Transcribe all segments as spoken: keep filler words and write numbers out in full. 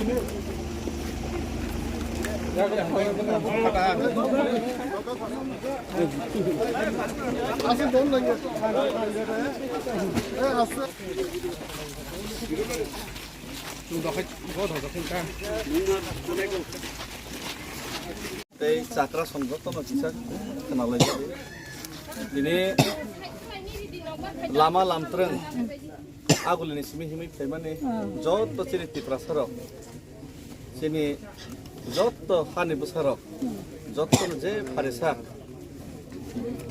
Tei chakra song jotono kisa khwnalai. Tini lama lamtrwng agulini simi himwi phaimani joto chini Tiprasa rok, chini joto hani bwsarok, jotono je pharisa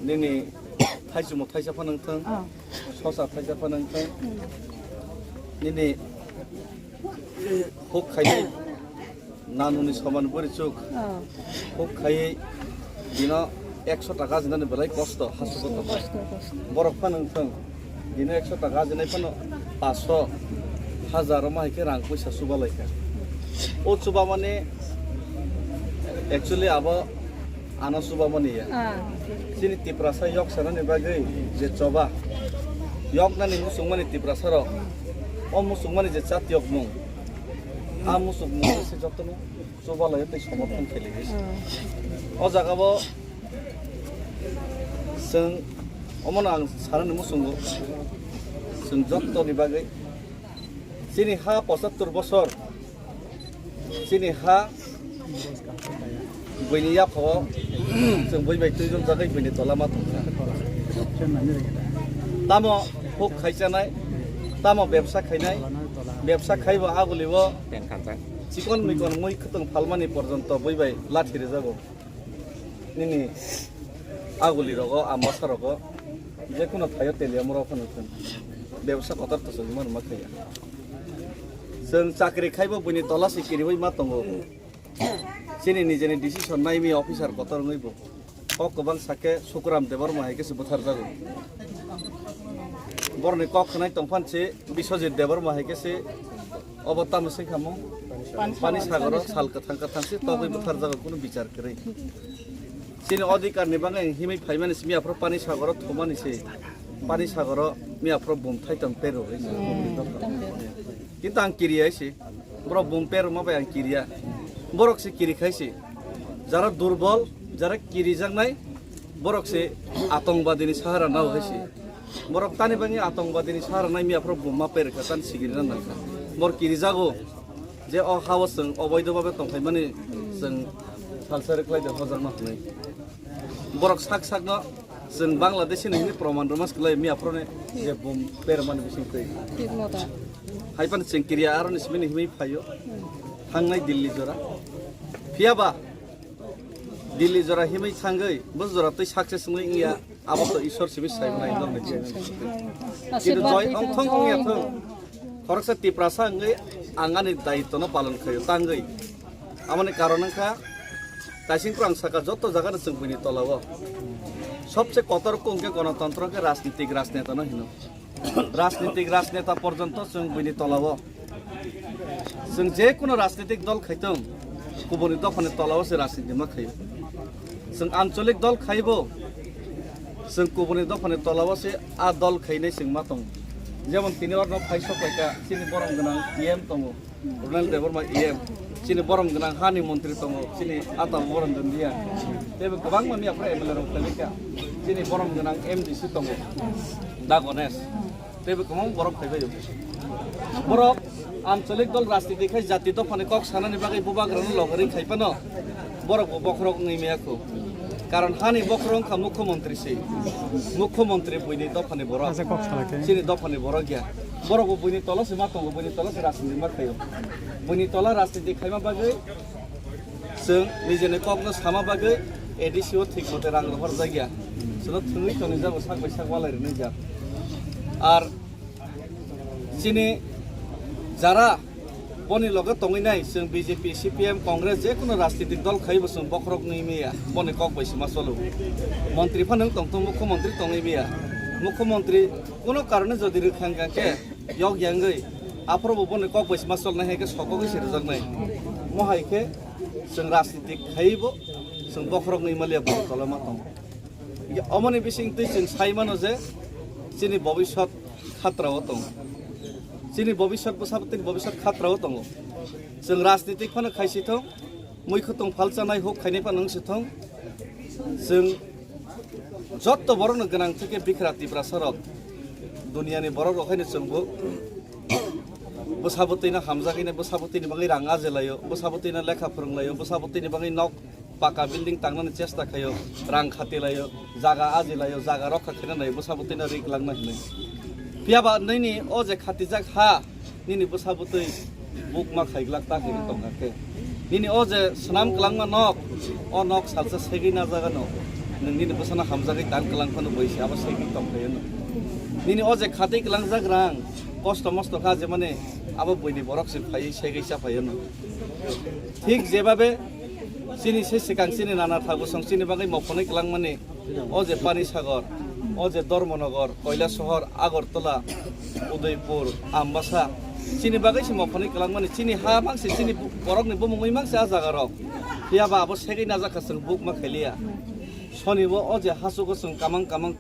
nini thaichumo thaisa phano wngthwng, sosa thaisa phano wngthwng, nini huk khaidi. Nanuni soman bwrwi chuk. Oh. Huk khaiwi dino ekso taka ajinani belai kosto, hasu kosto. Kosto, kosto. Borok phano wngthwng. Dino ekso taka ajinai phano paanso, hajar rok ma hai khe rang puisa chuba lai kha. O chuba mani actually abo ano chuba mani ya. Ah. Chini Tiprasa yok sanani bagwi je choba. Yok nani muchung mani Tiprasa rok. O muchung mani je chat yok mung. A muchuk mung se jotono chubalai tei somorthon khailai se. Hmm. O jaga bo chwng omono ang sanani muchungo chwng jottoni bagwi chini ha pochattor bosor chini ha buini yaphao chwng bui bai twi jok jagwi buini tola ma tongkha. Tamo huk khai chanai, tamo bebsa khainai, bebsa khaibo aguli o chikon mikon mui khwtwng phalmani porjonto bui bai lathi rijago. Nini aguli rogo, a masa rogo, je kuno thaio teliya moro phano chwng bebsa kotor to chwng mano ma khaiya. Chwng chakri khaibo buini tola se kiriwi ma tongo. Chini nijeni decision naimi officer kotor wngwi bo. Kok kwbang sakhe Sukuram Debbarma hai khe se bwtharjago. Boroni kok khwnai tongphan se Biswajit Debbarma hai khe se obo tamo se khamung. Pani Sagoro sal kwthang kwthang se togwi bwtharjago, kunu bichar kwrwi. Chini odhikar ni bagwi himwi phaimani simi aphuru Pani Sagoro thumani se. Pani Sagoro mi aphuru bum thai tong pero. Kintu ang kiriya se. Borok bum perma bai ang kiriya. Borok se kiri khai se. Jara durbol, jara kirijaknai, borok se atongwadini sahara nao hai se. Borok tani bangni atongwadini sahara nai miya phoro bumma perkha tan sigirina nangkha. Borok kirijago je o hao chwng oboido babe tongkhaimani chwng salsa rwkhlai de hojakma hwnwi. Borok sak sakno chwng Bangladeshi ni hwnwi proman rwma swklai miya phoroni je bum permani bising twi. Thik moto. Hai phano chwng kiriya aroni simi ni hwnwi phaio. Thangnai Delhi jora. Phiya ba Delhi jora himwi thangwi bo jora twi success wngwi wngya, abo to Ishwar simi sai mwnai norni. Kintu joi ongthong wngya thung. Khoroksa Tiprasa wngwi ang ani daitwno palon khaio tangwi. Amoni karon wngkha, kaising phrang saka joto jagano chwng buini tolao. Sobse kotor kung khe gonotontro khe rajnitik rajnetano hino. Rajnitik rajneta porjonto chwng buini tolao. Chwng je kuno rajnitik dol khaitong, kubuni dophani tolao se rajniti ma khaio. Chwng ancholik dol khaibo, chwng kubuni dophani tolao se a dol khainai chwng ma tongo. Jemon tini orno phai sok paikha, chini borom gwnang E M tongo. Ronald Debbarma E M, chini borom gwnang hani montri tongo, chini ata borom dondiya. Teibo kwbangma miya phoro M L A rok phailaikha, chini borom gwnang M D C tongo, Da Ganesh. Teibo kwbang borok phaibaio. Borok ancholik dol rajniti khai jati dophani kok sanani bagwi bubagrano logori khai phano, borok bo bokhorok wngwi maya kho. Karon hani bokhorok wngkha mukhyamantri se. Mukhyamantri buini dophani borok. Asa kok salai khe. Chini dophani borok ya. Borok bo buini tola se ma tongo, buini tola se rajniti ma khaio. Buini tola rajniti khaima bagwi chwng nijeni kokno sama bagwi A D C o thik mote rang rohor jakya. Chwngno thwngwi toni jago sak bai sak walai rwnai jak. Ar Chini jara boni loge tongwi nai, chwng B J P, C P M, Congress, je kuno rajnitik dol khai bo chwng bokhorok wngwi maya, boni kok bai se ma cholo. Montri phano wng tong thung, mukhyamantri tongwi maya. Mukhyamantri kuno karone jodi rwkha wngkha khe, yok yangwi, aphuru bo boni kok bai se ma cholnai hai khe sokogwi se rwjaknai. Mo hai khe chwng rajnitik khai bo chwng bokhorok wngwi maliya, boni tola ma tongo. Omoni bising twi chwng sai mano je chini bobiswt khatrao tongo. Chini bobiswt bwsa bwtwini bobiswt khatrao tongo. Chwng rajnitik phano khaisi thung, mui khutung phalchanai huk khainai phano wngsi thung. Chwng jotto borokno gwnang theke bikra Tiprasa rok duniani borok rok haino chwngbo bwsa bwtwino hamjagwino bwsa bwtwini bagwi rang ajilaio, bwsa bwtwino lekha phwrwnglaio, bwsa bwtwini bagwi nok paka building tangnani chesta khaio, rang khatilaio, jaga ajilaio, jaga rokha khaina naio, bwsa bwtwino rik langna hinwi. Phiya ba nini o je khatijak ha, nini bwsa bwtwi bukma khaiglak ta hinwi tongkha khe. Nini o je swnam kwlangma nok, o nok salsa segwi najagano. Nwng nini bwsano hamjagwi tan kwlang phano bwisi abo segwi tongkhaio no. Nini o je khatwi kwlangjak rang, kosto mosto kha je mane abo buini borok se phaiwi segwi cha phaio no. Thik jebabe chini se sikang chini nana thago song chini bagwi mophanwi kwlangmani o je Pani Sagar, o je Dharmanagar, Kailashahar, Agartala, Udaipur, Ambasa, chini bagwi se mophanwi kwlangmani chini ha mangse chini bu-, borokni bumungwi mangse a jaga rok. Phiya ba abo segwi najak kha chwng bukma khailiya. Sonibo o je hachugo chwng kamang kamang